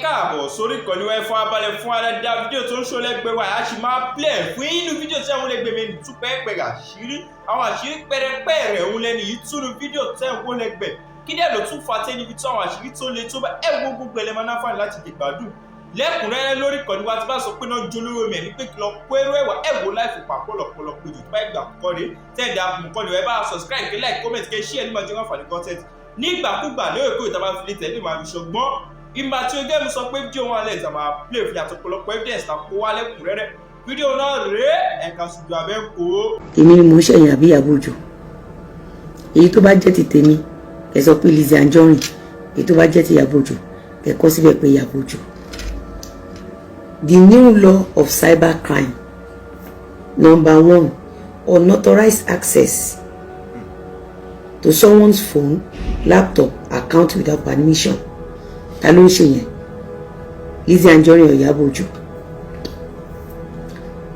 Káàbọ̀ sórí ìkànnì wa. Ẹ fún abalẹ̀ fún alẹ́ fídíò tó ń ṣó lẹ́gbẹ̀ẹ́ wa, a sì máa play fún inú fídíò tí àwọn ẹlẹgbẹ́ mi tún pẹ́ẹ́pẹ́ àṣírí, àwọn àṣírí pẹ́rẹpẹ́rẹ òun lẹ́nu yìí túnú fídíò tẹ́ ń wó lẹ́gbẹ̀ẹ́. Kí dẹ̀ ló tún fa tẹ́ níbi tí àwọn àṣírí tó le tó bá ẹ wo gbogbo ẹlẹ́mọ̀ náfààní láti jẹ gbádùn lẹ́kùnrẹ́rẹ́ lórí ìkànnì wa. Tí bá sọ pé náà jolówó mi ẹ̀ ní pé kí lọ kó eré ẹ̀wà ẹ̀ wò láìfò pàpọ̀ lọ́pọ̀lọpọ̀ jù. Tó bá ìgbà kọ́kọ́ rèé tẹ́ẹ̀dá àpòmùkọ́ni ẹ bá subscribe, kí like, comment, kí share nígbà tí wọ́n fà ní content nígbàkúgbà lóòrèkóòrè tá a bá fi lè tẹ̀lé máa fi ṣọgbọ́n ìgbà tí ogé mi sọ pé fídíò wọn alẹ́ ìta máa play fi àtọ̀pọ̀lọpọ̀ evidence ta kó wá lẹ́kùnrẹ́rẹ́. Fídíò náà rèé, ẹ̀ka ṣùgbọ́n abẹ́ ń kó. Èmi ni mò ń ṣẹ̀yìn àbí Ìyábọ̀ Òjó? Èyí tó bá jẹ́ ti tèmi, ẹ sọ pé Lizzy Anjorin. Èyí tó bá jẹ́ ti Ìyábọ̀ Òjó, ẹ kọ síbẹ̀ pé Ìyábọ̀ Òjó. The new law of cybercrime: number one, unauthorized access to someone's phone, laptop, account without permission. Ta ló ń ṣe yẹn? Lizzy Anjorin or Ìyábọ̀ Òjó?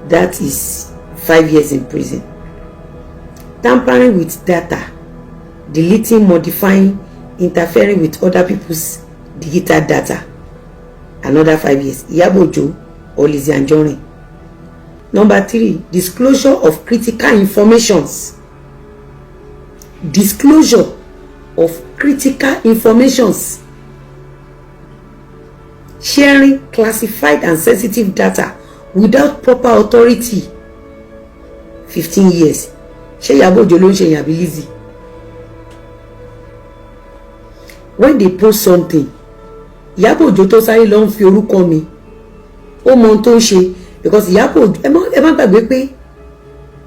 That is 5 years in prison. Tampering with data, deleting, modifying, interfering with other people's digital data, another 5 years. Ìyábọ̀ Òjó or Lizzy Anjorin? Number three, disclosure of critical informations. Disclosure of critical informations, sharing classified and sensitive data without proper authority, 15 years. Ṣé Ìyábọ̀ Òjó ló ń ṣe yẹn àbí Lizzy? When they post something, Ìyábọ̀ Òjó tó sáré lọ ń fi orúkọ mi, ó mọ ohun tó ń ṣe, because Ìyábọ̀ Òjó, ẹ má gbàgbé pé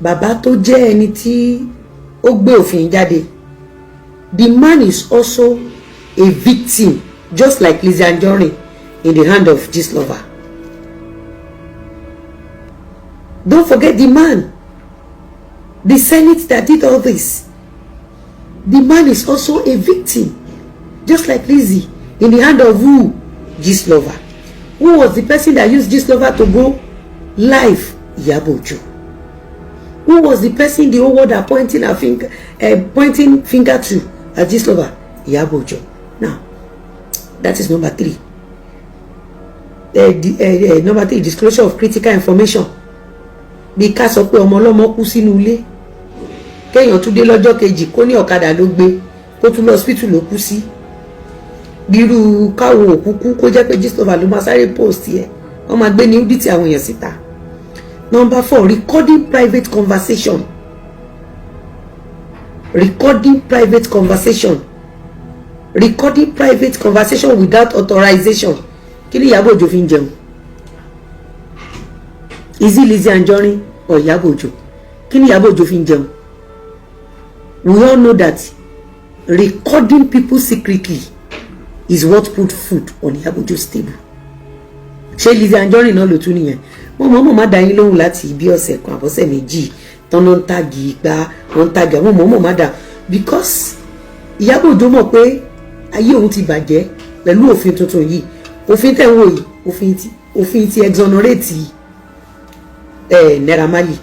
bàbá tó jẹ́ ẹni tí ó gbé òfin jáde, the man is also a victim, just like Lizzy Anjorin, in the hand of Gistlover. Don't forget the man, the Senate that did all this. The man is also a victim, just like Lizzy, in the hand of who? Gistlover. Who was the person that used Gistlover to go live? Iyabo Ojo. Who was the person the whole world are pointing a finger, pointing finger to at Gistlover? Iyabo Ojo. Now, that is number three. Number three, disclosure of critical information. Bí ká sọ pé ọmọ ọlọ́mọ kú sínú ilé, kéèyàn tún dé lọ́jọ́ kejì kó ní ọ̀kadà ló gbé, kó tún lọ hospital ló kú sí. Bírú káwọn òkú kú, kó jẹ́ pé Gistlover ló máa sáré post yẹ, wọ́n máa gbé nudity àwọn èèyàn síta. Number four, recording private conversation. Recording private conversation. Recording private conversation without authorization. Kí ni Ìyábọ̀ Òjó fi ń jẹun? Is it Lizzy Anjorin or Ìyábọ̀ Òjó? Kí ni Ìyábọ̀ Òjó fi ń jẹun? We all know that recording people secretly is what put food on Ìyábọ̀ Òjó's table. Ṣé Lizzy Anjorin náà ló tún nìyẹn? Mo mọ̀ mọ̀ má dá yín lóhùn láti ibi ọ̀sẹ̀ kan àbọ̀sẹ̀ méjì tọ́nà ń tag gbá wọ́n ń tag àwọn mọ̀ mọ̀ má dá, because Ìyábọ̀ Òjó mọ̀ pé ayé òun ti bàjẹ́ pẹ̀lú òfin tuntun yìí. Òfin tẹ̀ ń wò yìí, òfin ti exonerate Naira Marley.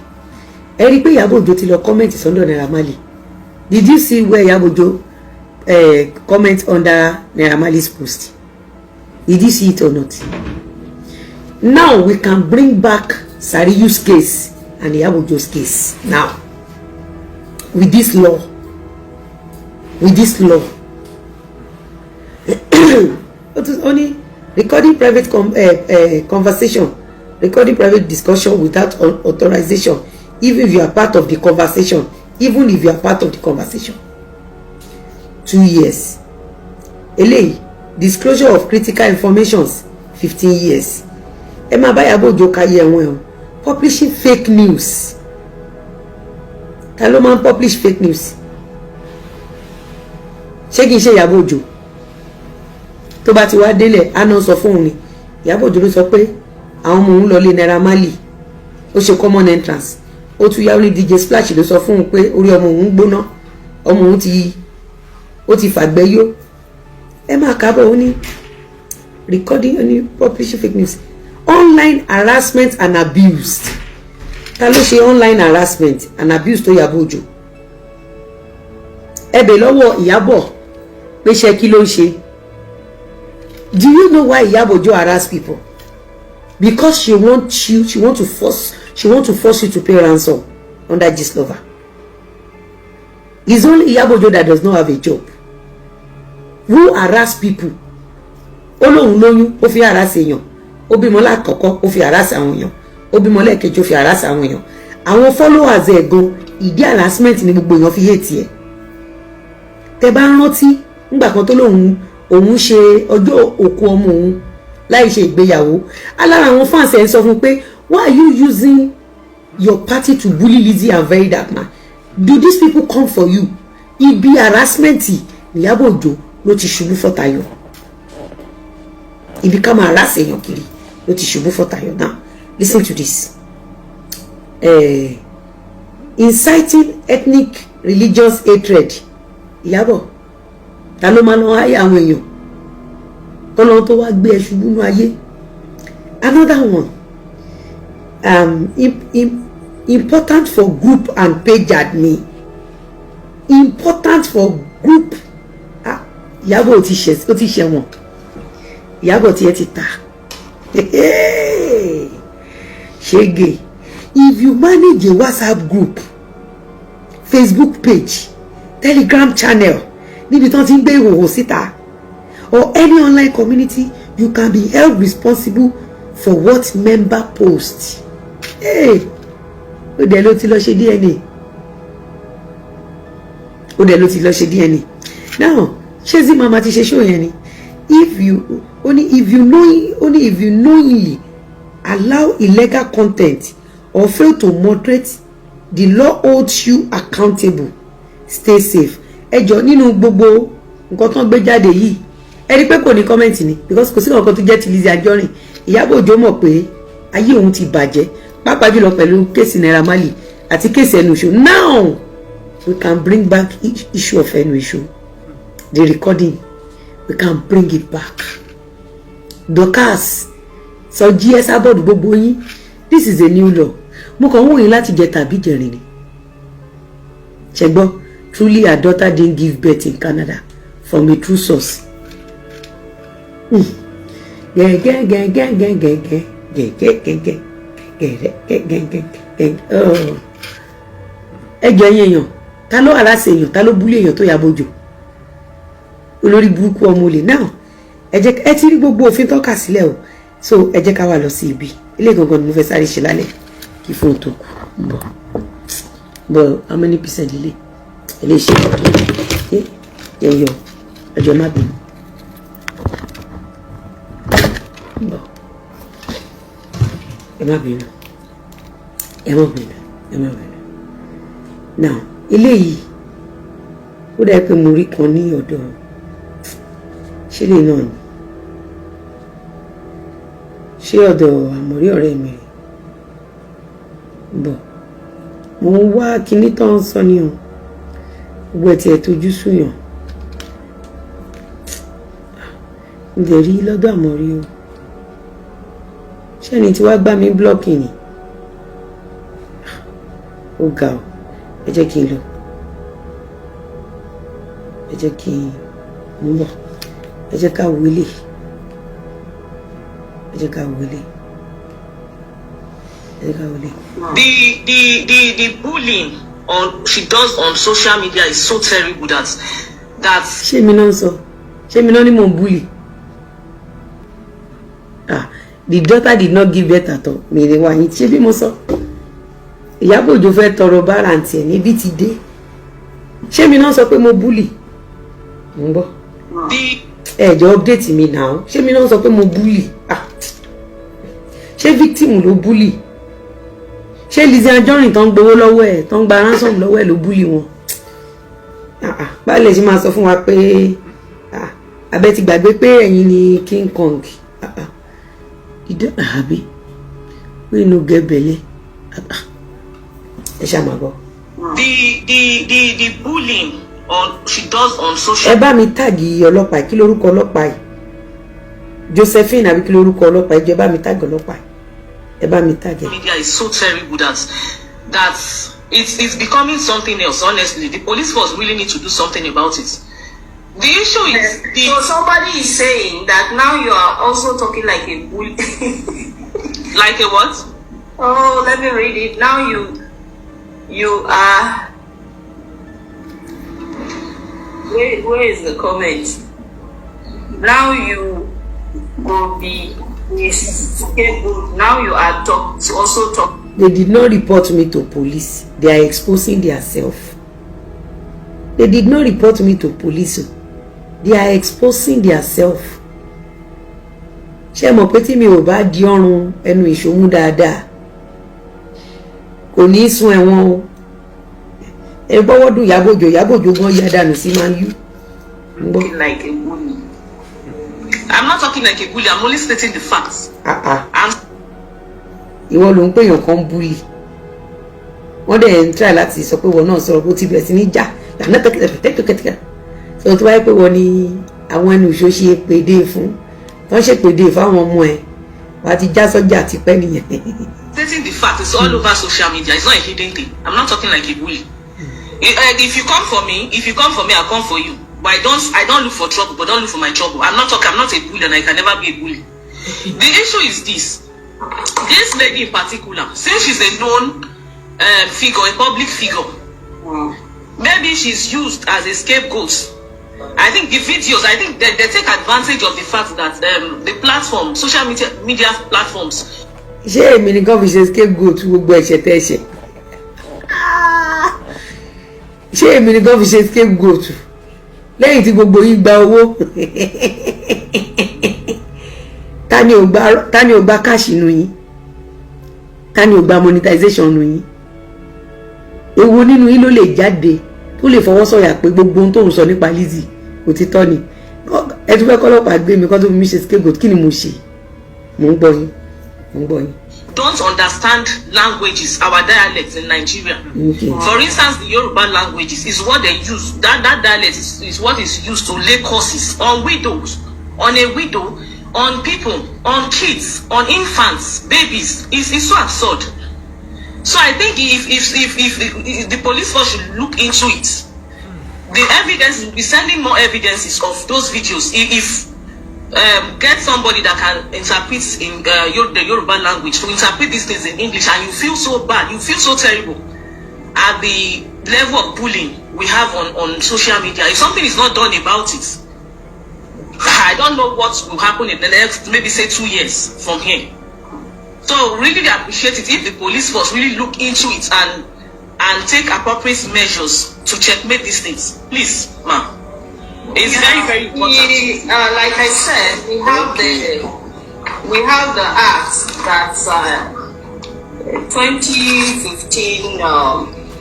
Ẹ rí i pé Ìyábọ̀ Òjó ti lọ comment sọ́dọ̀ Naira Marley. Did you see where Ìyábọ̀ Òjó comment under Naira Marley's post? Did you see it or not? Now we can bring back Sariyu's case and Ìyábọ̀ Òjó's case now with this law. With this law, ó ní recording private conversation, recording private discussion without authorization, even if you are part of the conversation, even if you are part of the conversation, 2 years. Eléyìí, disclosure of critical informations, 15 years. Ẹ máa bá Ìyábọ̀ Òjó káyé ẹ̀wọ̀n ẹ̀wọ̀n. Publishing fake news. Ta ló máa ń publish fake news? Ṣé kìí ṣe Ìyábọ̀ Òjó? Tó bá ti wá délẹ̀, á náà sọ fóun ni Ìyábọ̀ Òjó ló sọ pé àwọn ọmọ òun lọ lé Naira Marley, ó ṣe common entrance. Ó tún yá, ó ní DJ Splash ló sọ fóun pé orí ọmọ òun gbóná, ọmọ òun ti ó ti fàgbẹ́ yó. Ẹ máa kábọ̀. Ó ní recording, ó ní publishing fake news, online harassment and abuse. Ta ló ṣe online harassment and abuse tó Ìyábọ̀ Òjó? Ẹ bẹ̀ lọ́wọ́ Ìyábọ̀ pé ṣe kí ló ń ṣe. Do you know why Iyabo Ojo harass people? Because she want you, she want to force you to pay ransom under Gistlover. It's only Iyabo Ojo that does not have a job who harass people. Ó lóun lóyún, ó fi harass èèyàn. Ó bímọ lákọ̀ọ́kọ́, ó fi harass àwọn èèyàn. Ó bímọ lẹ́ẹ̀kejì, ó fi harass àwọn èèyàn. Àwọn followers ẹ̀ gan, ìdí harassment ni gbogbo èèyàn fi hate ẹ̀. Tẹ bá ń rántí ńgbà kan tó lóun òun ṣe ọjọ́ òkú ọmọ òun láì ṣe ìgbéyàwó, alára àwọn fans ẹ̀ ń sọ fún pé, "Why are you using your party to bully Lizzy and Very Dark Man? Do these people come for you?" Ibi harassment Ìyábọ̀ Òjó ló ti ṣubú fọ́tayọ̀. Ibi ká máa harass èèyàn kiri ló ti ṣubú fọ́tayọ̀. Now listen to this. Inciting ethnic, religious hatred. Ìyábọ̀, ta ló máa lọ háyà àwọn èèyàn kọ́lọ́n tó wá gbé ẹ ṣubú nú ayé? Another one, important for group and page admin. Important for group. Ah, Ìyábọ̀ ti ṣẹ̀, ó ti ṣẹ̀wọ̀n. Ìyábọ̀ tiẹ̀ ti ta ṣége. If you manage a WhatsApp group, Facebook page, Telegram channel níbi tí wọ́n ti ń gbé ìhòòhò síta, or any online community, you can be held responsible for what member post. Hey, ó dẹ̀ ló ti lọ ṣe DNA, ó dẹ̀ ló ti lọ ṣe DNA. Now, ṣé Zimama ti ṣe show yẹn ni? If you only if you know only if you knowingly allow illegal content or fail to moderate, the law holds you accountable. Stay safe. Ẹ jọ, nínú gbogbo nǹkan tó ń gbé jáde yìí, ẹ rí pé kò ní comment ni, because kò sí nǹkan tó jẹ́ ti Lizzy Anjorin. Ìyábọ̀ Òjó mọ̀ pé ayé òun ti bàjẹ́, pàápàá jùlọ pẹ̀lú case Naira Marley àti case ẹnu ìṣó. Now we can bring back each issue of ẹnu ìṣó, the recording, we can bring it back. Dorcas sọ gs abọ́ọ̀dù gbogbo yín, this is a new law. Mo kàn ń wòye láti jẹ tàbí jẹrin ni ṣẹgbọ́n. Truly her daughter didn't give birth in Canada, from a true source. Gẹ́gẹ́gẹ́gẹ́gẹ́gẹ́ gẹ́gẹ́gẹ́gẹ́ gẹ́gẹ́gẹ́gẹ́. Ẹ jọ, ẹ̀yin èèyàn, ta ló aláṣẹ èèyàn, ta ló bully èèyàn tó Ìyábọ̀ Òjó, olórí burúkú ọmọ olè náà? Ẹ jẹ́ ẹ ti rí gbogbo òfin tọ́ka sílẹ̀ o. So ẹ jẹ́ ká wà lọ sí ibi ilé gangan ni mo fẹ́ sáré ṣe lálẹ́ kí fóònù tó kù ń bọ̀ bọ̀. How many percent ilé ilé ṣe ẹ yẹ yọ? Ẹjọ́ má bínú bọ̀, ẹ má bínú, ẹ má bínú, ẹ má bínú. Now, eléyìí, ó dà pé mo rí kan ní ọ̀dọ̀ ṣé lè náà ni, ṣé ọ̀dọ̀ àmọ̀rí ọ̀rẹ́ mi rè bọ̀. Mo ń wá kinní tó ń sọ ni o. Gbogbo ẹ̀ tiẹ̀ tójú súyàn n lè rí lọ́dọ̀ àmọ̀rí o. Ṣé ẹni tí wàá gbá mi block ni? Ó ga ọ. Ẹ jẹ́ kí n lọ, ẹ jẹ́ kí n bọ̀, ẹ jẹ́ ká wọlé, ẹ jẹ́ ká wọlé, ẹ jẹ́ ká wọlé. The bullying on she does on social media is so terrible that Ṣé mi náà ń sọ? Ṣé mi náà ní mò ń bully? Ah, the daughter did not give birth at all. Mi lè wá yín. Ṣé bí mo sọ, Ìyábọ̀ Òjó fẹ́ tọrọ bára àǹtí ẹ̀ níbi ti dé. Ṣé mi náà sọ pé mo bully? Mo ń bọ̀. The Ẹ jọ̀ọ́, update mi now. Ṣé mi náà sọ pé mo bully? Ah, ṣé victim ló bully? Ṣé Lizzy Anjorin tó ń gbowó lọ́wọ́ ẹ̀, tó ń gba ransom lọ́wọ́ ẹ̀ ló bully wọn? Ah, ah, báyìí lè ṣe máa sọ fún wa pé, ah, abẹ́ ti gbàgbé pé ẹ̀yin ni King Kong. Ah, ah, ìdá àbí wey no get belle. Ah, ah, ẹ ṣáà máa gbọ́. The bullying on she does on social Ẹ bá mi tag ọlọ́pàá yìí. Kí lorúkọ ọlọ́pàá yìí? Josephine àbí kí lorúkọ ọlọ́pàá yìí? Jẹ́ bá mi tag ọlọ́pàá yìí, ẹ bá mi tag ẹ. media is so terrible that it's becoming something else. Honestly, the police force really need to do something about it. The issue is the So somebody is saying that now you are also talking like a bully. Like a what? Oh, let me read it. Now you are. Where is the comment? Now you go be a scapegoat. Now you are talk also talk. They did not report me to police. They are exposing themselves. They did not report me to police o. They are exposing themselves. Ṣé mọ̀ pé tí mi ò bá di ọrùn ẹnu ìṣòmú dáadáa, kò ní í sún ẹ̀wọ̀n o? Ẹ gbọ́wọ́ dùn Ìyábọ̀ Òjó. Ìyábọ̀ Òjó gan ya dànù sí máa ń yú ń gbọ́. Like a bully. I'm not talking like a bully. I'm only stating the facts. Ah ah. I'm Ìwọ ló ń pèèyàn kan bully. Wọ́n dẹ̀ ń try láti sọ pé wọ́n náà sọ̀rọ̀ bó ti bẹ̀rẹ̀ sí ní jà lànà tẹ́kẹ̀tẹ̀kẹ̀tẹ̀kẹ̀ sọ. Tó bá yẹ pé wọ́n ní àwọn ẹnu ìṣó ṣe pèdè fún tó ń ṣèpèdè fáwọn ọmọ ẹ̀, wàá ti já sọ́jà tipẹ́ nìyẹn. Stating the fact. It's all over social media. It's not a hidden thing. I'm not talking like a bully. If you come for me, if you come for me, I'll come for you. But I don't look for trouble. But don't look for my trouble. I'm not talking. I'm not a bully, and I can never be a bully. The issue is this: this lady in particular, since she's a known figure, a public figure, maybe she's used as a scapegoat. I think the videos, I think they take advantage of the fact that the platform, social media platforms, Ṣé èmi nìkan fi ṣe scapegoat gbogbo ẹ̀ṣẹ̀ tẹ́ ẹ̀ṣẹ̀? Ṣé èmi nìkan fi ṣe scapegoat lẹ́yìn tí gbogbo yín gba owó? Ta ni ò gba cash nù yín? Ta ni ò gba monetization nù yín? Èwo nínú yín ló lè jáde tó lè fọwọ́ sọ̀yà pé gbogbo ohun tó ń sọ nípa Lizzy òtítọ́ ni? Ẹ tún fẹ́ kọ́lọ́pàá gbé mi kọ́ tó fi mí ṣe scapegoat. Kí ni mo ṣe? Mò ń gbọ́ yín, mò ń gbọ́ yín. Don't understand languages, our dialects in Nigeria. For instance, the Yoruba languages is what they use. That dialect is what is used to lay curses on widows, on a widow, on people, on kids, on infants, babies. It's so absurd. So I think if the police force should look into it. The evidence will be sending more evidences of those videos. If get somebody that can interpret in the Yoruba language to interpret these things in English, and you feel so bad, you feel so terrible at the level of bullying we have on social media. If something is not done about it, I don't know what will happen in the next maybe say 2 years from here. So really appreciate it if the police force really look into it and take appropriate measures to checkmate these things. Please, ma'am. It's very, very important. Like I said, we have the act that 2015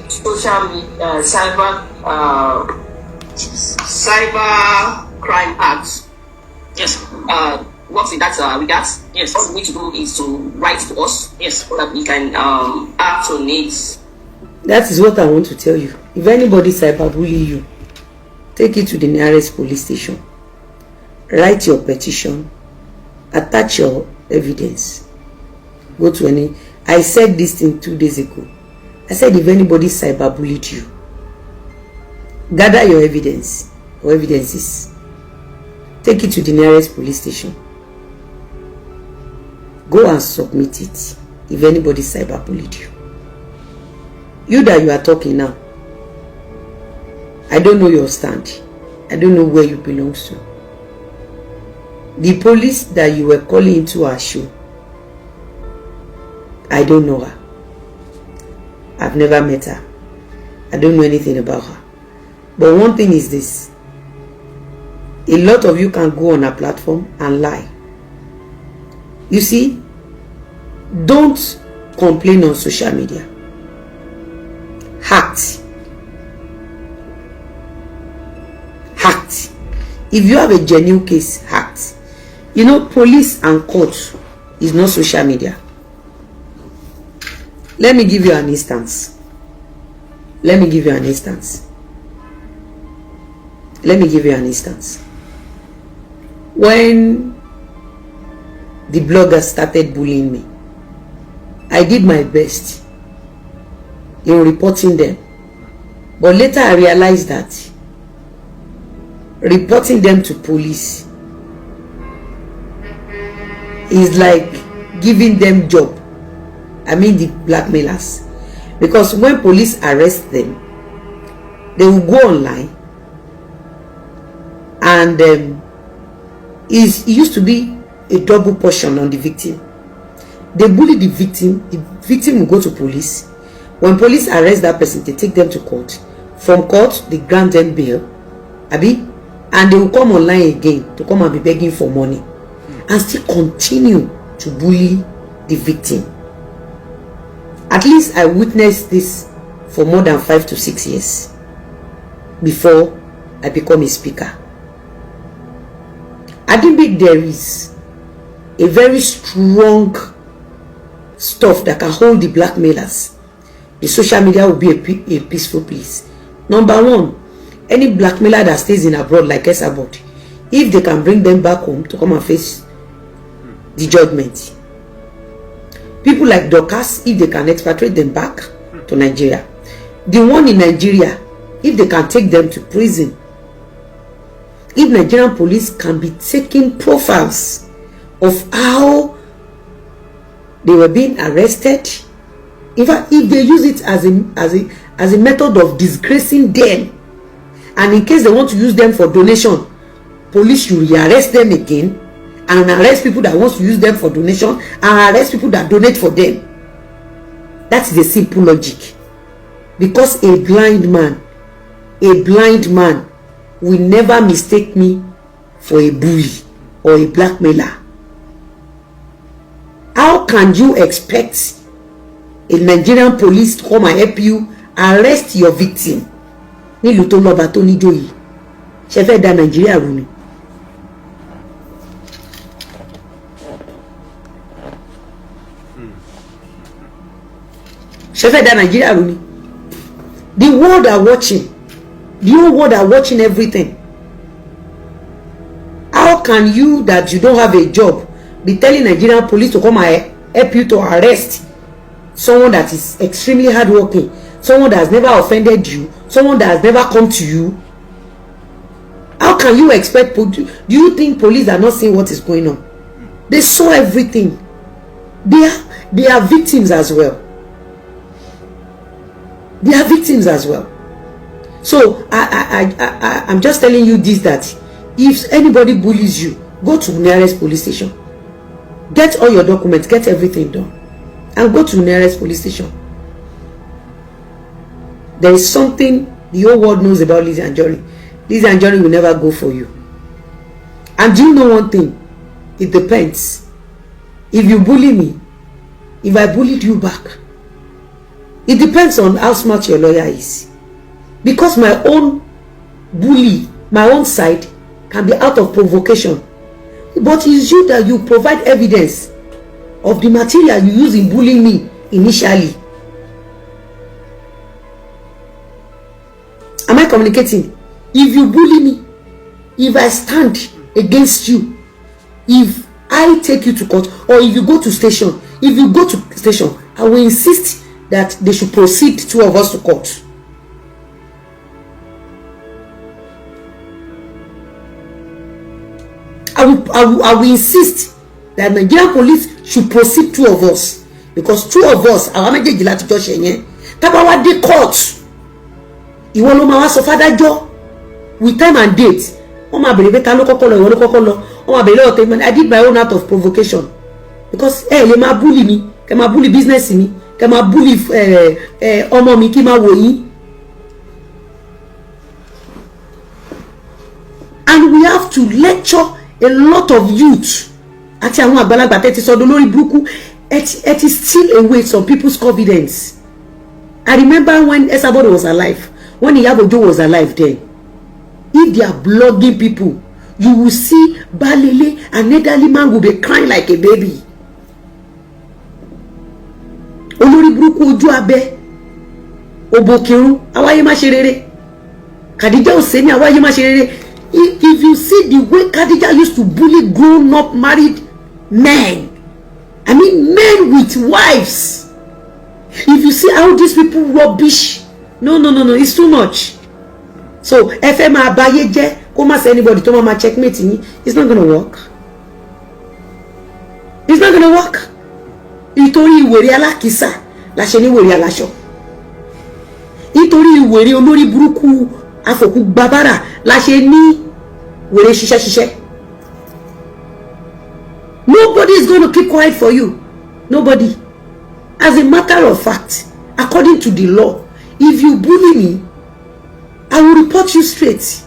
social media cyber crime act. Works in that regard. All we need to do is to write to us. So that we can act on it. That is what I want to tell you. If anybody cyberbully you, take it to the nearest police station. Write your petition, attach your evidence. Go to any. I said this thing 2 days ago. I said if anybody cyberbullied you, gather your evidence or evidences. Take it to the nearest police station. Go and submit it if anybody cyberbullied you. You that you are talking now, I don't know your stand. I don't know where you belong to. The police that you were calling into our show, I don't know her. I've never met her. I don't know anything about her. But one thing is this: a lot of you can go on a platform and lie. You see, don't complain on social media. Act. Act. If you have a genuine case, act. You know, police and court is not social media. Let me give you an instance. Let me give you an instance. Let me give you an instance. When the bloggers started bullying me, I did my best in reporting them. But later I realized that Reporting them to police is like giving them job. I mean the blackmailers. Because when police arrest them, they will go online and it used to be a double portion on the victim. They bully the victim will go to police. When police arrest that person, they take them to court. From court, they grant them bail, abi, and they will come online again to come and be begging for money and still continue to bully the victim. At least I witnessed this for more than 5 to 6 years before I become a speaker. I think there is a very strong stuff that can hold the blackmailers. The social media will be a peaceful place. Number one, any blackmailer that stays in abroad like Esabod, if they can bring them back home to come and face the judgment. People like Dorcas, if they can expatriate them back to Nigeria. The one in Nigeria, if they can take them to prison. If Nigerian police can be taking profiles of how they were being arrested. In fact, if they use it as a method of disgracing them, and in case they want to use them for donation, police should rearrest them again and arrest people that want to use them for donation and arrest people that donate for them. That is a simple logic. Because a blind man will never mistake me for a bully or a blackmailer. How can you expect a Nigerian police to come and help you arrest your victim? Nílùú tó lọ́ba tó níjòyè, ṣe fẹ́ da Nàìjíríà rú ni? Ṣe fẹ́ da Nàìjíríà rú ni? The world are watching. The whole world are watching everything. How can you that you don't have a job be telling Nigerian police to come and help you to arrest someone that is extremely hardworking, someone that has never offended you, someone that has never come to you? How can you expect? Do you think police are not seeing what is going on? They saw everything. They are victims as well. They are victims as well. So I'm just telling you this, that if anybody bullies you, go to nearest police station. Get all your documents, get everything done, and go to nearest police station. There is something the whole world knows about Lizzy Anjorin. Lizzy Anjorin will never go for you. And do you know one thing? It depends. If you bully me, if I bullied you back, it depends on how smart your lawyer is. Because my own bully, my own side, can be out of provocation. But it's you that you provide evidence of the material you use in bullying me initially. Am I communicating? If you bully me, if I stand against you, if I take you to court, or if you go to station, if you go to station, I will insist that they should proceed two of us to court. I will insist that Nigerian police should proceed two of us, because two of us, àwa méjèèjì láti jọ ṣe yẹn. Tá bá wá dé court, ìwọ ló máa wá sọ fádájọ́ with time and date. Wọ́n máa béèrè pé ta ló kọ́kọ́ lọ, ìwọ ló kọ́kọ́ lọ. Wọ́n máa béèrè lọ́wọ́ tèmi. I did my own out of provocation, because ẹ lè máa bully mi, kẹ́ máa bully business mi, kẹ́ máa bully ọmọ mi kí máa wò yín. And we have to lecture a lot of youth àti àwọn àgbàlagbà tẹ́ ti sọdún lórí burúkú. Ẹ ti steal away some people's confidence. I remember when Esabod was alive, when Iyabo Ojo was alive then, if they are blogging people, you will see Balele and elderly man will be crying like a baby. Olórí burúkú ojú abẹ òbòkìrún awáyé má ṣe rere. Khadija Oseni awáyé má ṣe rere. If you see the way Khadija used to bully grown-up married men, I mean men with wives, if you see how these people rubbish, no, it's too much. So ẹ fẹ́ máa bayé jẹ́ Kó má sí anybody tó máa ma checkmate yín. It's not gonna work, it's not gonna work. Nítorí wèrè alákìísà la ṣe ní wèrè aláṣọ, nítorí wèrè olórí burúkú afòkú gbabára la ṣe ní wèrè ṣiṣẹ́ ṣiṣẹ́. Nobody is going to keep quiet for you, nobody. As a matter of fact, according to the law, if you bully me, I will report you straight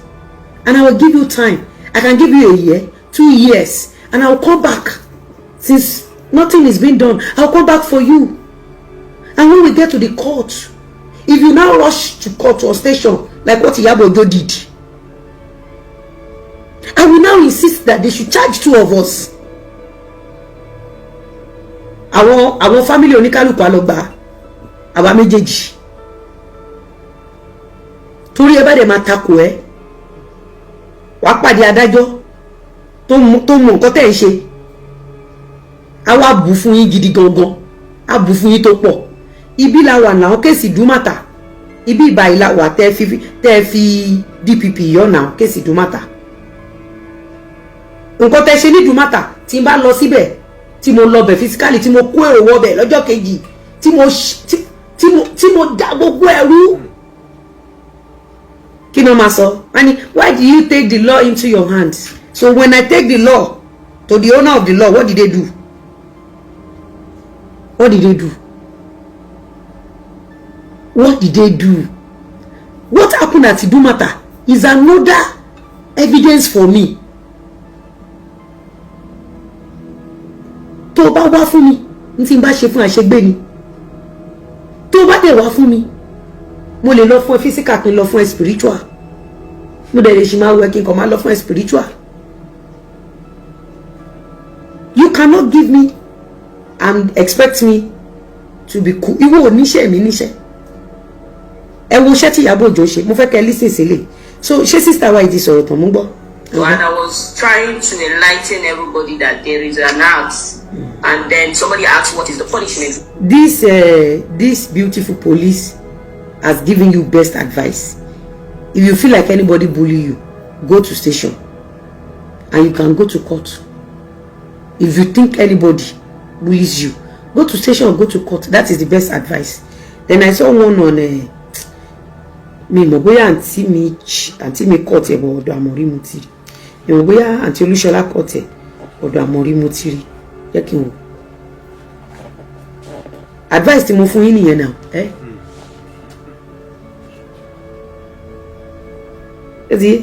and I will give you time. I can give you a year, 2 years, and I will come back. Since nothing is being done, I will come back for you. And when we get to the court, if you now rush to court or station like what Iyabo Ojo did, I will now insist that they should charge two of us. Àwọn family oníkálukú á lọ gba àwa méjèèjì, torí ẹ bá dẹ̀ máa takò ẹ, wàá pàdé adájọ́ tó mọ nǹkan tẹ̀ ń ṣe. Á wá bù fún yín gidi gangan, á bù fún yín tó pọ̀. Ibi la wà náà, case Ìdúmàtà, ibi ìbàyìí la wà tẹ́ fi DPP yọ̀ náà, case Ìdúmàtà. Nǹkan tẹ́ ṣe ní Ìdúmàtà, tí n bá lọ síbẹ̀, tí mo lọ bẹ̀ physically, tí mo kó èrò wọ bẹ̀ lọ́jọ́ kejì, tí mo dá gbogbo ẹrú, kí ni wọ́n máa sọ? Wọ́n ní, "Why do you take the law into your hands?" So when I take the law to the owner of the law, what did they do? What did they do? What did they do? What happened at Idumota is another evidence for me. Tó o bá wá fún mi, n tí n bá ṣe fún àṣegbé ni. Tó o bá dẹ̀ wá fún mi, mo lè lọ fún ẹ physical, kí n lọ fún ẹ spiritual. Mo dẹ̀ lè ṣì máa wẹ kí n kàn máa lọ fún ẹ spiritual. You cannot give me and expect me to be cool. Ìwọ ò níṣẹ́, mi níṣẹ́. Ẹ wo iṣẹ́ tí Ìyábọ̀ Òjó ṣe. Mo fẹ́ kẹ́ ẹ listen sílẹ̀. So ṣé sister wa yìí ti sọ̀rọ̀ tán? Mú gbọ́. And I was trying to enlighten everybody that there is an act, and then somebody asked, "What is the punishment?" This beautiful police has given you best advice. If you feel like anybody bully you, go to station and you can go to court. If you think anybody bullies you, go to station or go to court. That is the best advice. Then I saw one on mi mọ̀ bóyá àǹtí mi court ẹ̀ bọ̀ ọ̀dọ̀ àmọ̀rí mu ti rí. Mi mọ̀ bóyá àǹtí Olúṣọlá court ẹ̀, ọ̀dọ̀ àmọ̀rí mu ti rí. Jẹ́ kí n wò. Advice tí mo fún yín nìyẹn náà ẹ. Ẹ ti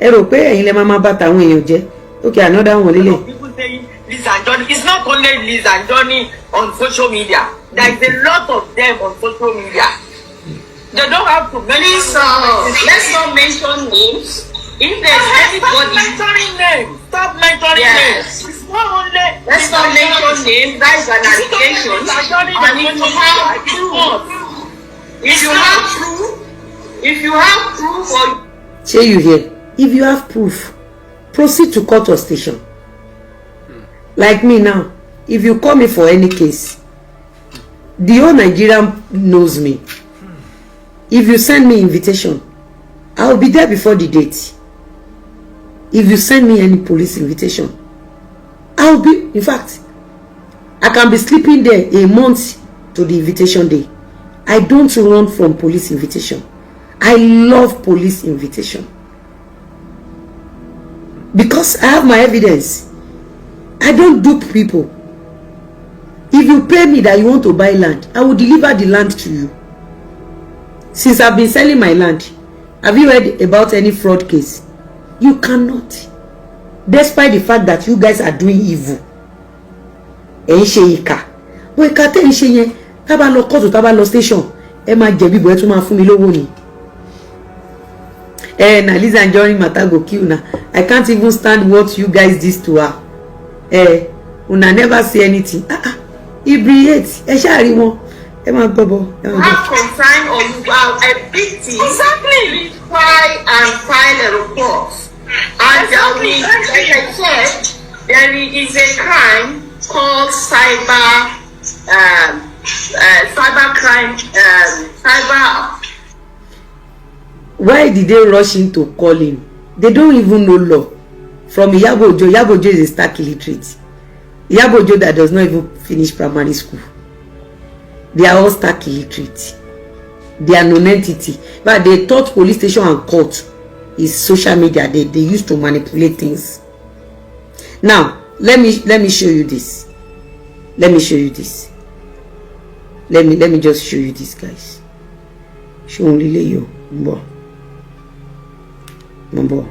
ẹ rò pé ẹ̀yin lẹ máa máa bá tàwọn èèyàn jẹ́. Okay, another one lélẹ̀. People saying Liz Anjorin. It's not only Liz Anjorin on social media. There is a lot of them on social media. They don't have to mention. Please, let's not mention names. If there's Stop anybody, mentioning names. Stop mentioning Yes. names. It's not only Let's not mention names. That is an Is it only allegation. Liz Anjorin And on if you social media? have It's proof, not. if you have proof, if you have proof or Ṣé you hear? If you have proof, proceed to court or station. Like me now, if you call me for any case, the whole Nigerian knows me. If you send me invitation, I will be there before the date. If you send me any police invitation, I will be, in fact, I can be sleeping there a month to the invitation day. I don't run from police invitation. I love police invitation because I have my evidence. I don't dupe people. If you pay me that you want to buy land, I will deliver the land to you. Since I've been selling my land, have you heard about any fraud case? You cannot. Despite the fact that you guys are doing evil, ẹ ń ṣe ìkà, wọ́n ìkà tẹ́ ń ṣe yẹn, tá bá lọ kóòtù, tá bá lọ station, ẹ máa jẹ̀bi bọ̀, ẹ tún máa fún mi lówó ni. Eh, na Lizzy Anjorin matter go kill una. I can't even stand what you guys did to her. Eh, una never say anything. Ah ah, ibriate ẹ ṣáà rí wọn. Ẹ máa gbọ́ bọ̀, ẹ máa gbọ́. Have concern or you are a victim, Exactly. try and file a report. And there will, like I said, there is a crime called cyber crime, cyber Why did they rush into calling They don't even know law. From Iyabo Ojo, Iyabo Ojo is a stark illiterate. Iyabo Ojo that does not even finish primary school. They are all stark illiterate. They are non-entity. But they thought police station and court is social media. They used to manipulate things. Now, let me show you this. Let me show you this. Let me just show you this, guys. Show only you. Mbo. Mbo.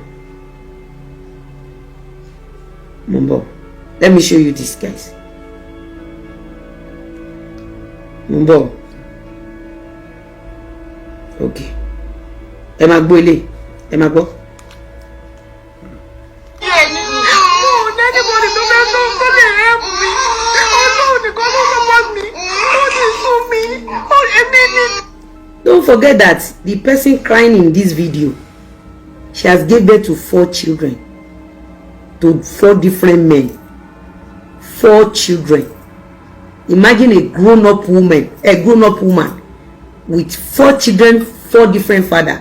Mbo. Let me show you this, guys. Mbo. Okay. Ẹ máa gbọ́ ilé. Ẹ máa gbọ́. Don't forget that the person crying in this video, she has gave birth to 4 children, to 4 different men. 4 children. Imagine a grown-up woman, with 4 children, 4 different fathers,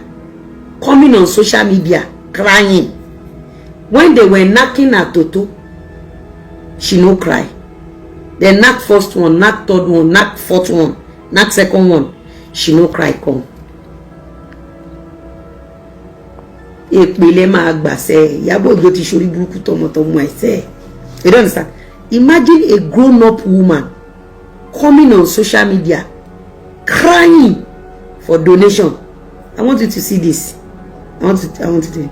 coming on social media crying. When they were knocking at Toto, she no cry. They knock first one, knock third one, knock fourth one, knock second one. She no cry come. Èpè lẹ máa gbà sẹ́, Ìyábọ̀ Òjó ti ṣorí burúkú tọmọtọmọ ẹ̀ sẹ́. You don't understand? Imagine a grown-up woman coming on social media crying for donation. I want you to see this. I want to do.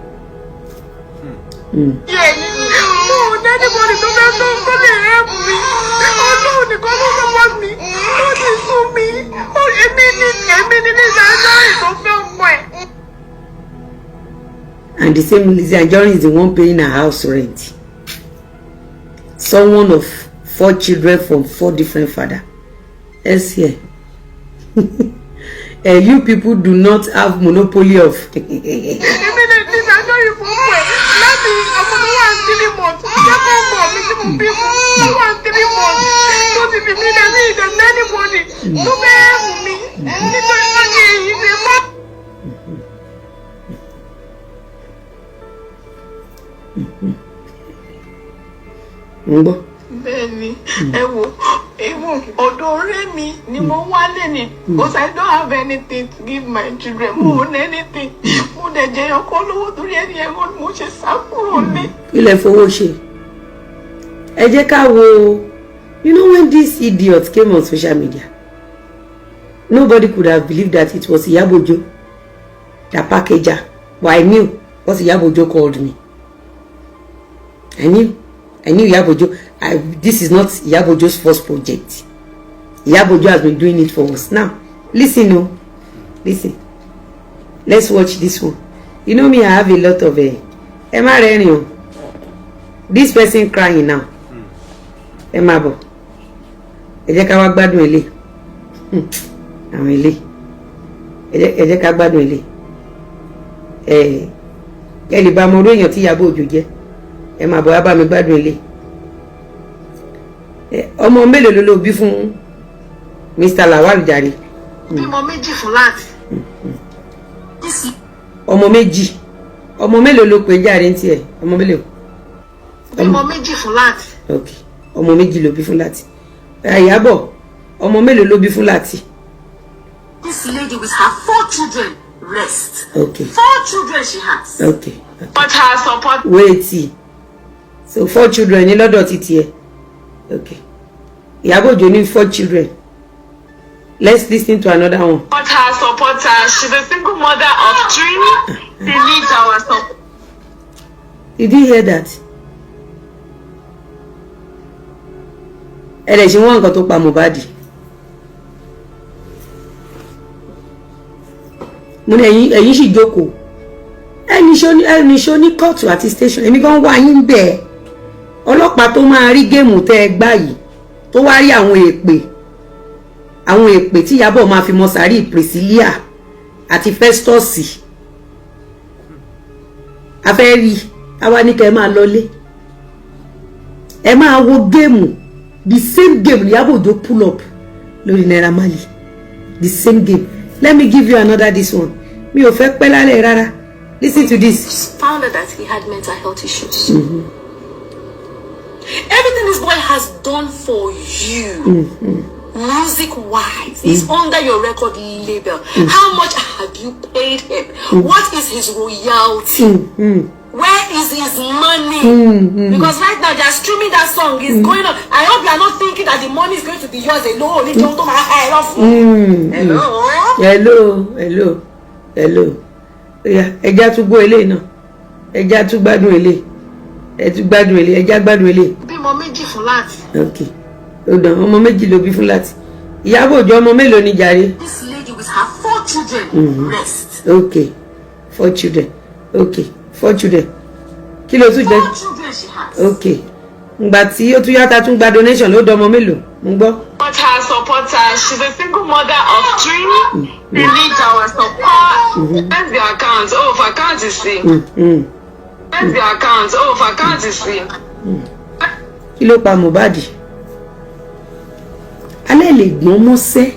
And the same Lizzy Anjorin is the one paying her house rent. Someone of 4 children from 4 different fathers. Let's hear. You people do not have monopoly of. Bẹ́ẹ̀ni, ẹ wo, even ọ̀dọ̀ ọ̀rẹ́ mi ni mo wá lẹ́ni, because I don't have anything to give my children, mo ò ní anything, mo dẹ̀ jẹ́ ọkọ lówó torí ẹni ẹ̀rọ ni mo ṣe sá kúrò ní. Ilẹ̀ fowó ṣe. Ẹ jẹ́ ká wo, you know, when this idiot came on social media, nobody could have believed that it was Iyabo Ojo that packaged her. But I knew what Iyabo Ojo called me. I knew Iyabo Ojo. This is not Iyabo Ojo's first project. Iyabo Ojo has been doing it for us. Now, listen, no, listen. Let's watch this one. You know me, I have a lot of Emma Renio. This person crying now. Emma bo. Ẹ jẹ́ ká wá gbádùn ilé. Àwọn ilé. Ẹ jẹ́ ká gbádùn ilé. Ẹ lè bá mọ orú èèyàn tí Iyabo Ojo jẹ́. Ẹ máa bọ̀ wá bá mi gbádùn ilé. Ọmọ mélòó ló ló bí fún Mr. Lawal jàre? Bímọ méjì fún láti. Ọmọ méjì. Ọmọ mélòó ló pè jàre ní tiẹ̀? Ọmọ mélòó? Bímọ méjì fún láti. Ok. Ọmọ méjì ló bí fún láti. Ìyábọ̀, ọmọ mélòó ló bí fún láti? This lady with her 4 children rest. Okay. 4 children she has. Okay. But her support. Wait. So 4 children ní lọ́dọ̀ títí ẹ. Okay. Ìyábọ̀ Òjó ní 4 children. Let's listen to another one. But her supporter, she's a single mother of 3. She needs our support. Did you hear that? Ẹ lè ṣe wọ́n nǹkan tó pa Mohbad. Mo ní ẹ̀yin sì jókòó. Ẹni ṣó ní kóòtù àti station. Èmi gan wá yín bẹ́ẹ̀. Ọlọ́pàá tó máa rí géèmù tẹ́ ẹ gbá yìí tó wá rí àwọn èpè tí Ìyábọ̀ máa fi mọ sàárì Priscilla àti Festus. A fẹ́ rí àwa ní kẹ́ ẹ máa lọlé. Ẹ máa wo géèmù. The same game Iyabo Ojo pull up lórí Naira Marley. The same game. Let me give you another this one. Mi ò fẹ́ pẹ́ lálẹ́ rárá. Listen to this. Found out that he had mental health issues. Everything this boy has done for you, music wise, is under your record label. How much have you paid him? What is his royalty? Where is his money? Because right now they are streaming that song. It's going on. I hope you are not thinking that the money is going to be yours alone. Hello. Hello, hello, hello. Oya, ẹja tún gbọ́ eléyìí náà. Ẹja tún gbádùn eléyìí. Ẹ tún gbádùn eléyìí. Ẹja gbádùn eléyìí. Bímọ méjì fún láti. Ok. Ó dàn, ọmọ méjì ló bí fún láti. Ìyábọ̀ Òjó, ọmọ mélòó ni jàre? This lady with her four children rest. Ok. Four children. Ok. Four children. Kí ló tún jẹ? Four children she has. Ok. Ngbà tí ó tún yáta tún gba donation ló dọmọ mélòó? Mo gbọ́. Support her, support her. She's a single mother of three. She needs our support. That's the account. Oh, for account is see. That's the account. Oh, for account is see. Kí ló pa Mohbad? Alẹ́ lè gbọ́n mọ́sẹ́.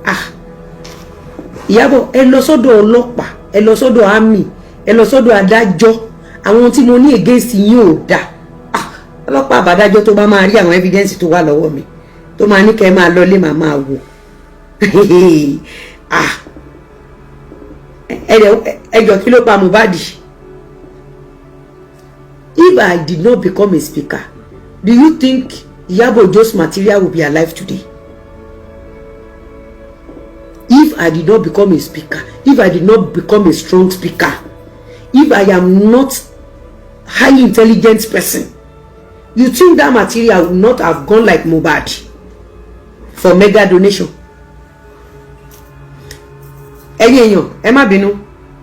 Ah, Ìyábọ̀, ẹ lọ sọ́dọ̀ ọlọ́pàá, ẹ lọ sọ́dọ̀ army, ẹ lọ sọ́dọ̀ adájọ́. Àwọn tí mo ní against yín ò dáa. Ah, ọlọ́pàá àbádájọ́ tó bá máa rí àwọn evidence tó wà lọ́wọ́ mi tó máa ní kẹ́ ẹ máa lọlé, màá máa wò. Ah, ẹ jọ, kí ló pa Mohbad? If I did not become a speaker, do you think Iyabo Ojo's material will be alive today? If I did not become a speaker, if I did not become a strong speaker, if I am not highly intelligent person, you think that material would not have gone like Mohbad for mega donation? Ẹ̀yin èèyàn, ẹ má bínú.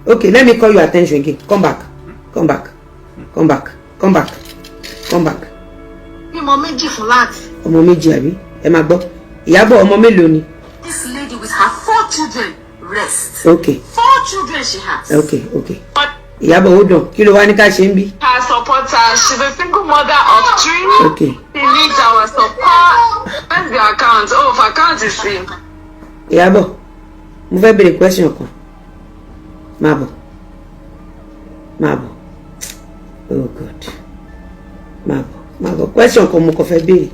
Okay, let me call your attention again. Come back, come back, come back, come back, come back. Bímọ méjì fún láti. Ọmọ méjì, àbí? Ẹ máa gbọ́. Ìyábọ̀, ọmọ mélòó ni? This lady with her four children rest. Ok. Four children she has. Ok, Ìyábọ̀, ó dàn. Kí ló wá ní ká ṣe ń bí? Her supporter. She's a single mother of three. Ok. She needs our support. That's the account. Oh, for account is see. Ìyábọ̀, mo fẹ́ béèrè question kan. Máa bọ̀, máa bọ̀. Oh God, máa bọ̀, máa bọ̀. Question kan mo kàn fẹ́ béèrè.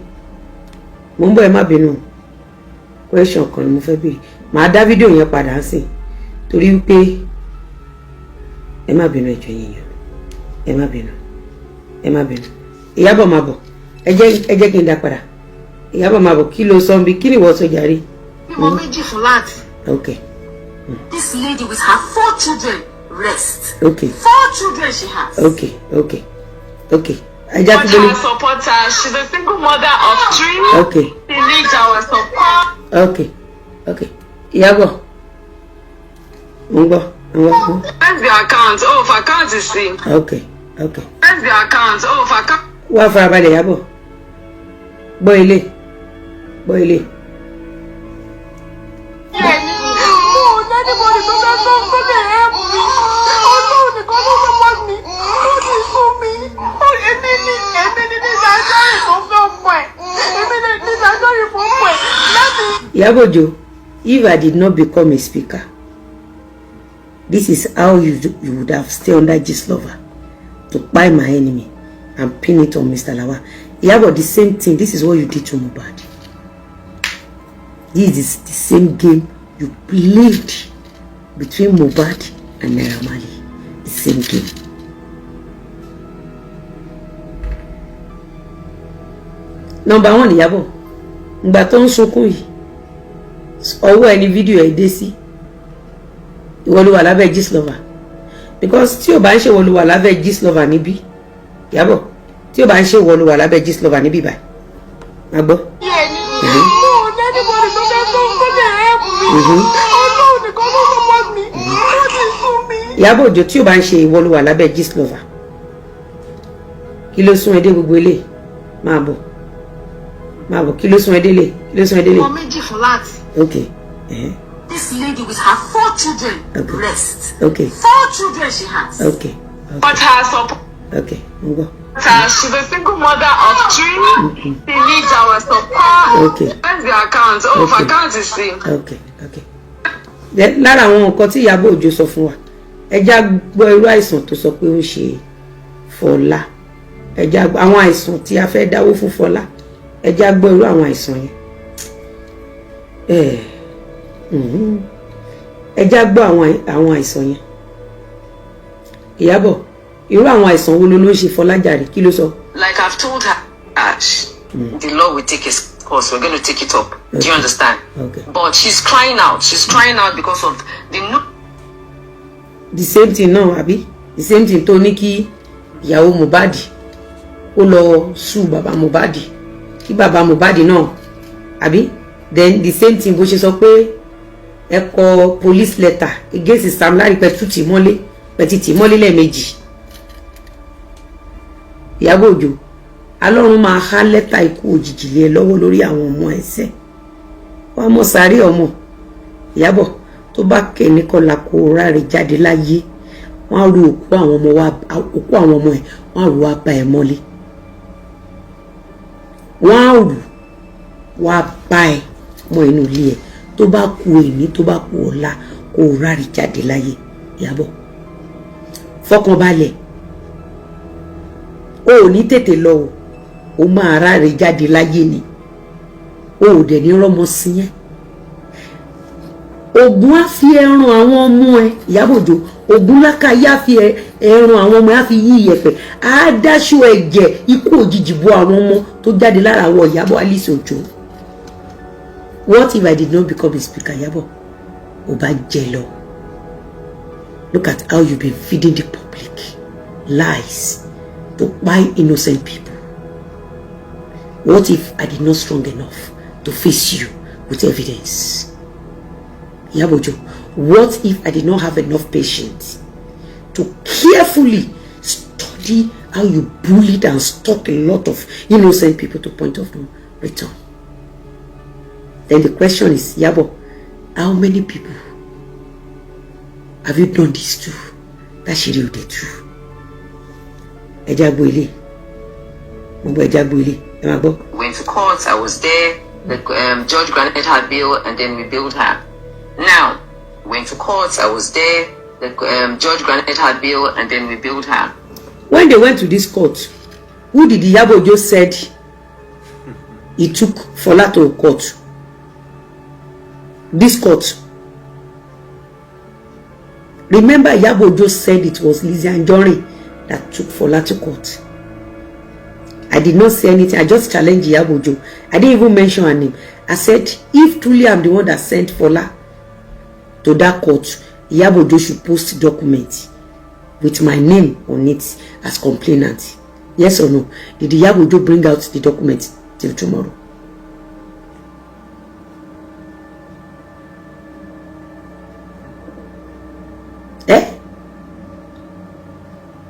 Mo ń bọ̀, ẹ má bínú. Question kan ni mo fẹ́ béèrè. Màá dá fídíò yẹn padà sí torí wípé ẹ má bínú, ẹjọ́ yẹn yẹn, ẹ má bínú, ẹ má bínú. Ìyábọ̀, máa bọ̀. Ẹ jẹ́ kí n dá padà. Ìyábọ̀, máa bọ̀. Kí ló sọ bí? Kí ni ìwọ sọ jàre? Bímọ méjì fún láti. Ok. This lady with her four children rest. Ok. Four children she has. Ok, ajá Support tó lórí. her, support her. She's a single mother of three. Ok. She needs our support. Ok, Ìyábọ̀, mo ń gbọ́, mo ń gbọ́. That's the account. Oh, for account is see. Ok. That's the account. Oh, for account. Wá farabalẹ̀, Ìyábọ̀. Gbọ́ ilé, gbọ́ ilé. Mo ò ní anybody tó fẹ́ tó lè help mi. Ọlọ́run nìkan ló support mi. Ó ti sún mi. Èmi ni nísàjọ́rì tó fẹ́ ọmọ ẹ̀. Èmi ni nísàjọ́rì fún ọmọ ẹ̀ láti. Ìyábọ̀ Òjó, if I did not become a speaker, this is how you would have stayed under Gistlover to buy my enemy and pin it on Mr. Lawal. Ìyábọ̀, the same thing, this is what you did to Mohbad. This is the same game you played between Mohbad and Naira Marley. The same game. Number one, Ìyábọ̀, ìgbà tó ń sunkún yìí, ọwọ́ ẹni fídíò ẹ̀ dé sí, ìwọ ló wà lábẹ́ Gistlover, because tí ò bá ń ṣe ìwọ ló wà lábẹ́ Gistlover níbí. Ìyábọ̀, tí ò bá ń ṣe ìwọ ló wà lábẹ́ Gistlover níbí báyìí, má gbọ́. Mo ò ní anybody tó fẹ́ tó lè help mi. Ọlọ́run nìkan ló support mi. Ó ti sún mi. Ìyábọ̀ Òjó, tí ò bá ń ṣe ìwọ ló wà lábẹ́ Gistlover, kí ló sún ẹ dé gbogbo eléyìí? Máa bọ̀, máa bọ̀. Kí ló sún ẹ délé? Kí ló sún ẹ délé? Ọmọ méjì fún láti. Ok. This lady with her four children rest. Ok. Four children she has. Ok. But her support. Ok, mo gbọ́. She's a single mother of three. She needs our support. Ok. That's the account. Oh, for account is see. Ok. Then, lára àwọn nǹkan tí Ìyábọ̀ Òjó sọ fún wa Ẹ já gbọ́ irú àìsàn tó sọ pé ó ń ṣe Fọlá. Ẹ já gbọ́ àwọn àìsàn tí a fẹ́ dáwó fún Fọlá. Ẹ já gbọ́ irú àwọn àìsàn yẹn. Ẹ já gbọ́ àwọn àìsàn yẹn. Ìyábọ̀, irú àwọn àìsàn wo ló ń ṣe Fọlá jàre? Kí ló sọ? Like I've told her, the law will take its course. We're going to take it up. Do you understand? Okay. But she's crying out. She's crying out because of the no. The same thing náà, àbí? The same thing tó ní kí ìyàwó Mohbad ó lọ sue bàbá Mohbad, kí bàbá Mohbad náà, àbí? Then the same thing bó ṣe sọ pé ẹ kọ police letter against Sam Larry, pẹ̀tù tì mọ́lé, pẹ̀tì tì mọ́lé lẹ́ẹ̀mejì. Ìyábọ̀ Òjó, alọ́run máa há lẹ́tà ikú òjijì lé ẹ lọ́wọ́ lórí àwọn ọmọ ẹsẹ̀ wàá mọ̀ sáré ọmọ. Ìyábọ̀, tó bá kẹ̀ ní kọ́la kó ráre jáde láyé, wọ́n á ru òkú àwọn ọmọ wa, òkú àwọn ọmọ ẹ̀, wọ́n á ru wá bá ẹ mọ́lé. Wọ́n á rù wá bá ẹ mọ́ inú ilé ẹ. Tó bá ku èní, tó bá ku ọ̀la, kó ráre jáde láyé. Ìyábọ̀, fọkànbalẹ̀, o ò ní tètè lọ o. O máa ráre jáde láyé ni, o ò dẹ̀ ní rọ́mọ sí yẹn. Ògùn á fi ẹran àwọn ọmọ ẹ. Ìyábọ̀ Òjó, Ògùn lákàyè á fi ẹran àwọn ọmọ ẹ, á fi yí iyẹ̀pẹ̀, á dáṣọ ẹ̀jẹ̀ ikú òjijì bo àwọn ọmọ tó jáde lára àwọn Ìyábọ̀ Alice Òjó. What if I did not become a speaker? Ìyábọ̀, ò bá jẹ lọ. Look at how you been feeding the public lies to buy innocent people. What if I did not strong enough to face you with evidence? Iyabo Ojo, what if I did not have enough patience to carefully study how you bullied and stalked a lot of innocent people to point of no return? Then the question is, Iyabo, how many people have you done this to? Táṣìírí òde tú. Ẹ já gbọ́ ilé. Mo gbọ́, ẹ já gbọ́ ilé. Ẹ máa gbọ́. Went to court. I was there. The judge granted her bail, and then we bailed her. Now, went to court. I was there. The judge granted her bail, and then we bailed her. When they went to this court, who did Iyabo Ojo said he took Fola to court? This court. Remember, Iyabo Ojo said it was Lizzy Anjorin that took Fola to court. I did not say anything. I just challenged Iyabo Ojo. I didn't even mention her name. I said, if truly I'm the one that sent Fola to that court, Iyabo Ojo should post document with my name on it as complainant. Yes or no? Did Iyabo Ojo bring out the document till tomorrow? Eh?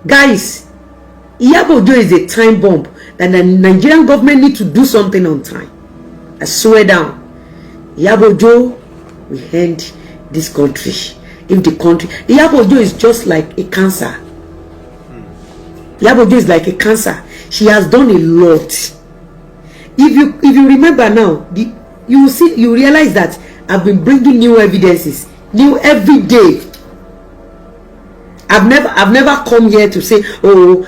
Guys, Iyabo Ojo is a time bomb that the Nigerian government need to do something on time. I swear down. Iyabo Ojo will end this country. If the country... Iyabo Ojo is just like a cancer. Iyabo Ojo is like a cancer. She has done a lot. If you remember now, you will see, you realize that I've been bringing new evidences, new every day. I've never come here to say, "Oh,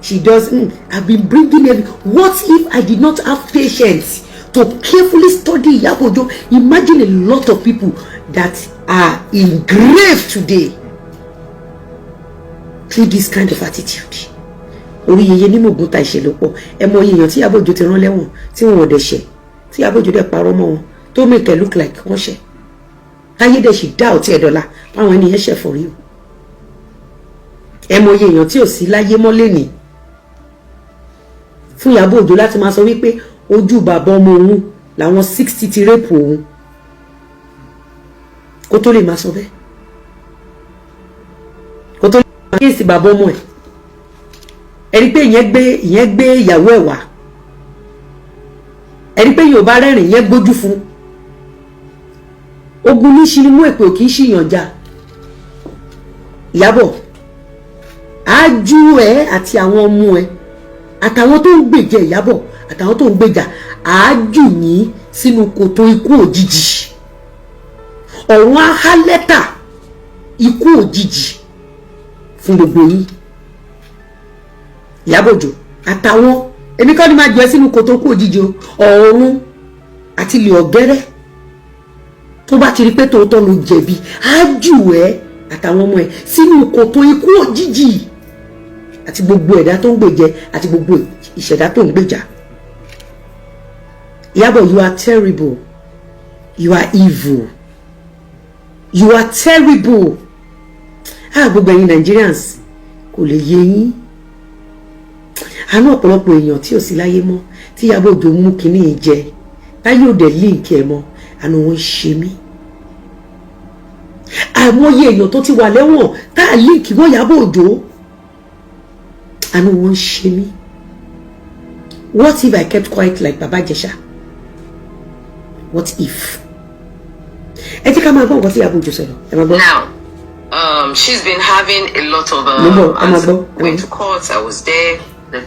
she does." I've been bringing every. What if I did not have patience to carefully study Iyabo Ojo? Imagine a lot of people that are in grave today through this kind of attitude. Orí yeye ní mògùn ta ìṣẹ̀lẹ̀ pọ̀. Ẹ mọ iye èèyàn tí Ìyábọ̀ Òjó ti rán lẹ́wọ̀n tí wọn ò dẹ̀ ṣẹ̀, tí Ìyábọ̀ Òjó dẹ̀ parọ́ mọ́ wọn tó make it look like wọ́n ṣẹ̀, táyé dẹ̀ sì dá ọtí ẹ̀dọ́là báwọn ènìyàn ṣẹ̀ for real. Ẹ mọ iye èèyàn tí ò sí láyé mọ́ lẹ́nìí fún Ìyábọ̀ Òjó láti máa sọ wípé ojú bàbá ọmọ òun làwọn 60 ti rape òun, kó tó lè máa sọ bẹ́ẹ̀, kó tó lè máa kíyèsí bàbá ọmọ ẹ̀. Ẹ rí pé ìyẹn gbé ìyàwó ẹ̀ wá. Ẹ rí pé Yorùbá rẹ́rìn, ìyẹn gbójú fún ogun ní ṣe mú èpè ò kì í ṣìyàn já. Ìyábọ̀, ájú ẹ àti àwọn ọmọ ẹ àtàwọn tó ń gbèjẹ Ìyábọ̀ àtàwọn tó ń gbèjà, àájù yín sínú kòtò ikú òjijì. Ọ̀run á há lẹ́tà ikú òjijì. Fún gbogbo yín, Ìyábọ̀ Òjó àtàwọn, èmi kọ́ ni máa jù ẹ́ sínú kòtò kú òjijì o. Ọ̀run àti ilé ọ̀gẹ́rẹ́ tó bá ti rí pé tòótọ́ ló jẹ̀bi, á jù ẹ́ àtàwọn ọmọ ẹ̀ sínú kòtò ikú òjijì, àti gbogbo ẹ̀dá tó ń gbèjẹ, àti gbogbo ìṣẹ̀dá tó ń gbèjà. Ìyábọ̀, you are terrible, you are evil, you are terrible. Ah, gbogbo ẹ̀yin Nigerians, kò lè yé yín. Àánú ọ̀pọ̀lọpọ̀ èèyàn tí ò sí láyé mọ́, tí Ìyábọ̀ Òjó mú kínní yìí jẹ, táyé òde link ẹ̀ mọ́, àánú wọn ń ṣe mí. Àìmọye èèyàn tó ti wà lẹ́wọ̀n tá a link mọ́ Ìyábọ̀ Òjó, àánú wọn ń ṣe mí. What if I kept quiet like Baba Ijesha? What if? Ẹ jẹ́ ká máa gbọ́ nǹkan tí Ìyábọ̀ Òjó sọ̀rọ̀, ẹ máa gbọ́. Now, she's been having a lot of. Mo ń bọ̀, ẹ máa gbọ́. Went to court. I was there. The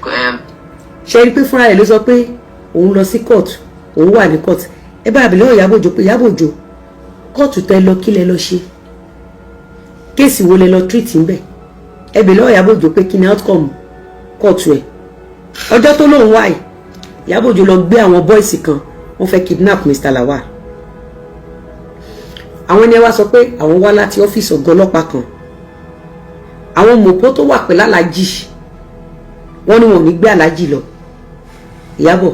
Ṣe rí i pé fúnra rẹ̀ ló sọ pé òun lọ sí court, òun wà ní court? Ẹ bá àbílẹ̀ Ìyábọ̀ Òjó pé, Ìyábọ̀ Òjó, kóòtù tẹ lọ, kí lẹ lọ ṣe? Case wo lẹ lọ treat ń bẹ̀? Ẹ bèèrè lọ́wọ́ Ìyábọ̀ Òjó pé kí ni outcome kóòtù ẹ̀? Ọjọ́ tó lóun wáyé, Ìyábọ̀ Òjó lọ gbé àwọn boys kan, wọ́n fẹ́ kidnap Mr. Lawal. Àwọn ẹni ẹ wá sọ pé àwọn wá láti ọ́fíìsì ọ̀gá ọlọ́pàá kan. Àwọn mọ̀pó tó wà pẹ̀lú aláàjì, wọ́n ní wọn ò ní gbé aláàjì lọ. Ìyábọ̀,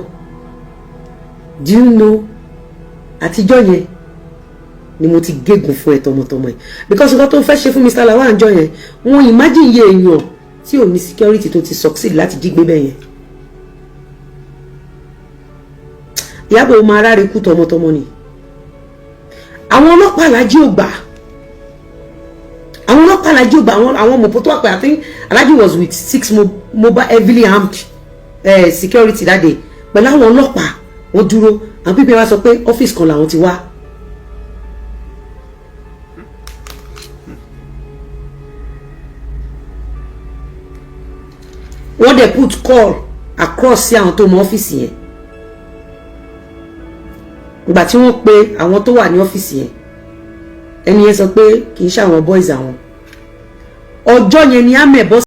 do you know, àtijọ́ yẹn ni mo ti gégùn fún ẹ tọmọtọmọ ẹ, because nǹkan tó fẹ́ ṣe fún Mr. Lawal àjọ yẹn, wọn imagine iye èèyàn tí ò ní security tó ti succeed láti jí gbé bẹ́ẹ̀ yẹn. Ìyábọ̀, máa ráre kú tọmọtọmọ ni. Àwọn ọlọ́pàá alájí ò gbà, àwọn ọlọ́pàá alájí ò gbà. Àwọn mọ̀pọ̀ tó wà pé, I think Alhaji was with six mobile heavily armed security that day, pẹ̀lú àwọn ọlọ́pàá. Wọ́n dúró, àwọn pípẹ́ wá sọ pé ọ́fíìsì kan làwọn ti wá. Wọ́n dẹ̀ put call across sí àwọn tó mọ ọ́fíìsì yẹn. Ìgbà tí wọ́n pe àwọn tó wà ní ọ́fíìsì yẹn, ẹni yẹn sọ pé kì í ṣe àwọn boys àwọn. Ọjọ́ yẹn ni amẹ̀ bọ́.